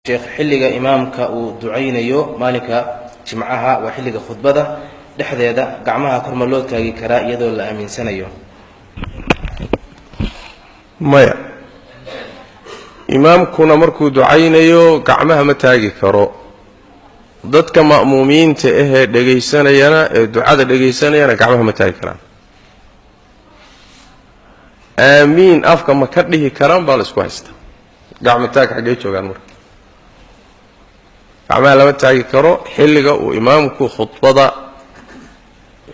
Sheekh, xilliga imaamka uu ducaynayo maalinka jimcaha, waa xilliga khudbada dhexdeeda, gacmaha kor ma loo taagi karaa iyadoo la aaminsanayo? Maya, imaamkuna markuu ducaynayo gacmaha ma taagi karo. Dadka ma'muumiinta ahee dhegaysanayana, ee ducada dhegaysanayana, gacmaha ma taagi karaan. Aamiin afka ma ka dhihi karaan baa la isku haystaa. Gacmo taag xaggee joogaan? Marka gacmaha lama taagi karo xilliga uu imaamku khudbada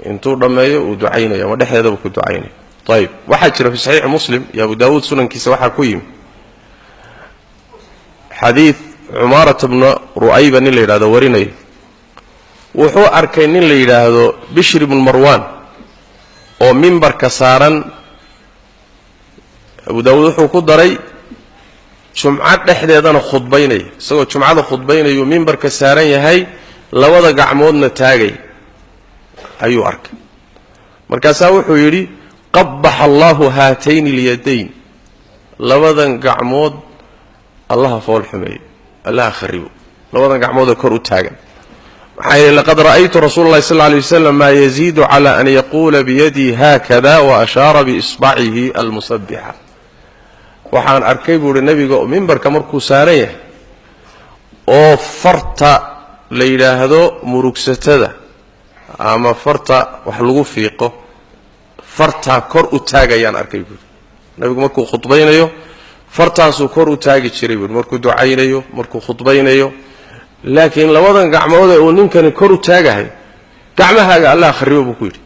intuu dhammeeyo uu ducaynayo ama dhexdeedaba ku ducaynayo. Ayib, waxaa jira fi saxiixi Muslim iyo Abu Daawuud sunankiisa waxaa ku yimi xadiid Cumaarata bna Ru'ayba nin la yidhahdo warinayo. Wuxuu arkay nin la yidhaahdo Bishri bnu Marwan oo mimbarka saaran. Abu Daawuud wuxuu ku daray jumco dhexdeedana khudbaynaya. Isagoo jumcada khudbaynayuu mimbarka saaran yahay, labada gacmoodna taagay ayuu arkay. Markaasaa wuxuu yidhi: "Qabaxa Allahu haatayni alyadayn", labadan gacmood Allaha fool xumeeyo, Allaha kharibo, labadan gacmoodee kor u taagan. Maxaa yeele, "laqad ra'aytu rasuula allahi sal lla alay waslam maa yaziidu cala an yaquula biyadii haakada wa ashaara biisbacihi almusabixa". Waxaan arkay, buu uhi, nebiga oo mimbarka markuu saaran yahay oo farta la yidhaahdo murugsatada ama farta wax lagu fiiqo, fartaa kor u taagayaan arkay, buuhi. Nabigu markuu khudbaynayo fartaasuu kor u taagi jiray, buuhi, markuu ducaynayo, markuu khudbaynayo. Laakiin labadan gacmoodee uu ninkani kor u taagahay, gacmahaaga Allah kharibo, buu ku yidhi.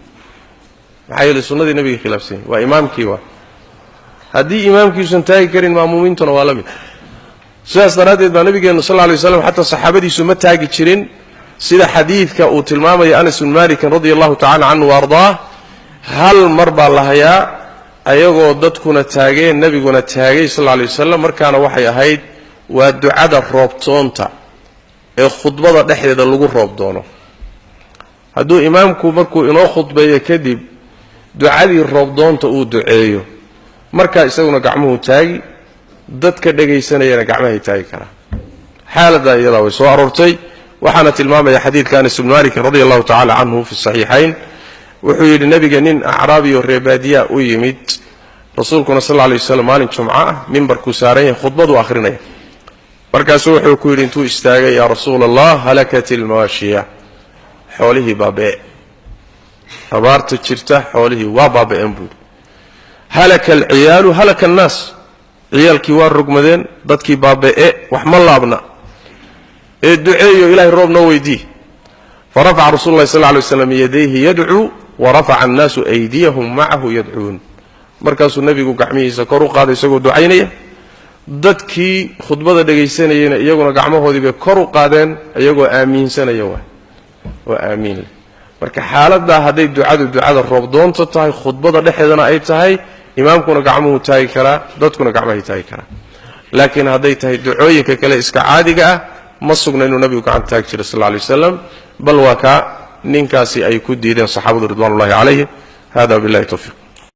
Maxaa yeelay, sunnadii nabiga khilaafsan yahy. Waa imaamkii. Waa haddii imaamkiiusan taagi karin, maamuumiintuna waa la mid. Sidaas daraaddeed baa nabigeenu sal lla lay waslam xataa saxaabadiisu ma taagi jirin, sida xadiidka uu tilmaamaya Anas bn Malikin radia allahu tacala canhu wa ardaah. Hal mar baa la hayaa ayagoo dadkuna taageen, nebiguna taagay sal alla lay wasalam. Markaana waxay ahayd waa ducada roobtoonta ee khudbada dhexdeeda lagu roob doono. Hadduu imaamku markuu inoo khudbeeyo kadib ducadii roobdoonta uu duceeyo, markaa isaguna gacmuhu taagi, dadka dhegaysanayana gacmahay taagi karaa. Xaaladdaa iyadaa way soo aroortay, waxaana tilmaamaya xadiidka Anas bn Malikin radia allahu tacala canhu fi saxiixayn. Wuxuu yidhi nebiga nin acraabiyo reebaadiyaa u yimid rasuulkuna sal alla lay waslam maalin jumco ah, mimbarkuu saaran yahay, khudbaduu akhrinaya. Markaasuu wuxuu ku yidhi intuu istaagay: "Yaa rasuula Allah, halakat ilmawaashiya", xoolihii baaba'e, abaarta jirta, xoolihii waa baaba'een, buuhi. "Halaka alciyaalu, halaka annaas", ciyaalkii waa rogmadeen, dadkii baaba'e, wax ma laabna, ee duceeyo, Ilahay roob noo weydii. Farafaca rasulu llahi sal lla lay slam yadayhi yadcuu, warafaca annaasu aydiyahum macahu yadcuun. Markaasuu nebigu gacmihiisa kor u qaaday isagoo ducaynaya, dadkii khudbada dhegaysanayeyna iyaguna gacmahoodii bay kor u qaadeen iyagoo aamiinsanaya, waay oo aamiin leh. Marka xaaladdaa hadday ducadu ducada roobdoonta tahay, khudbada dhexeedana ay tahay, imaamkuna gacmuhu taagi karaa, dadkuna gacmahay taagi karaa. Laakiin hadday tahay ducooyinka kale iska caadiga ah, ma sugna inuu nabigu gacanta taagi jiray sal alla lay wasalam, bal waa kaa ninkaasi ay ku diideen saxaabadu ridwanullahi calayhim. Hada billahi towfiiq.